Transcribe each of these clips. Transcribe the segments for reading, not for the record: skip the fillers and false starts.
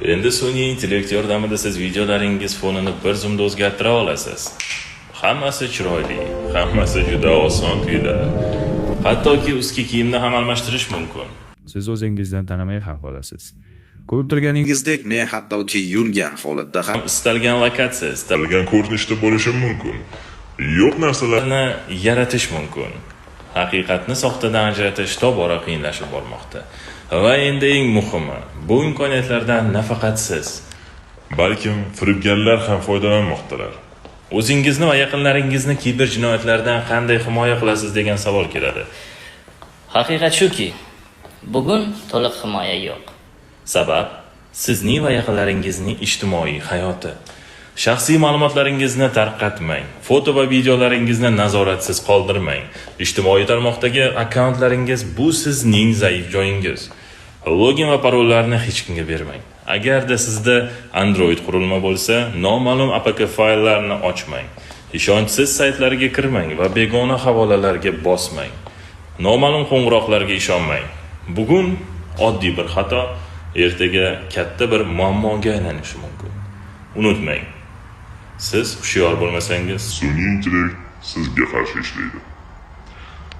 Endi sun'iy intellekt yordamida siz videolaringiz fonini bir zumda o'zgartira olasiz. Hammasi chiroyli, hammasi juda oson tuyuladi. Hattoki ustki kiyimni ham almashtirish mumkin. Siz o'zingizdan tanimay ham qolasiz. Ko'rib turganingizdek, Ingizdek, men hattoki yuvilgan holatda ham Istalgan lokatsiya, Istalgan ko'rinishda bo'lishim mumkin. Yo'q narsalar istalganni yaratish mumkin. Haqiqatni soxtadan ajratish tobora qiyinlashib bormoqda. Va endi eng muhimi, bu imkoniyatlardan nafaqat siz, balkim firibgarlar ham foydalanmoqdalar. O'zingizni va yaqinlaringizni kiber jinoyatlardan qanday himoya qilasiz degan savol keladi. Haqiqat shuki, bugun to'liq himoya yo'q. Sabab sizning va yaqinlaringizning ijtimoiy hayoti. Shaxsiy ma'lumotlaringizni tarqatmang. Foto va videolaringizni nazoratsiz qoldirmang. Ijtimoiy tarmoqdagi akkauntlaringiz bu sizning zaif joyingiz. Login va parollarni hech kimga bermang. Agarda sizda Android qurilma bo'lsa, noma'lum APK fayllarni ochmang. Ishonchsiz saytlarga kirmang va begona havolalarga bosmang. Noma'lum qo'ng'iroqlarga ishonmang. Bugun oddiy bir xato ertaga katta bir muammoga aylanishi mumkin. Unutmang, siz hushyor bo'lmasangiz, Sun'iy intellekt sizga qarshi ishlaydi.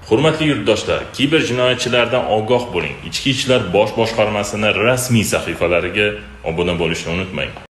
Hurmatli yurtdoshlar, kiber jinoyatchilardan ogoh bo'ling. Ichki ishlar bosh boshqarmasini rasmiy sahifalariga obuna bo'lishni unutmang.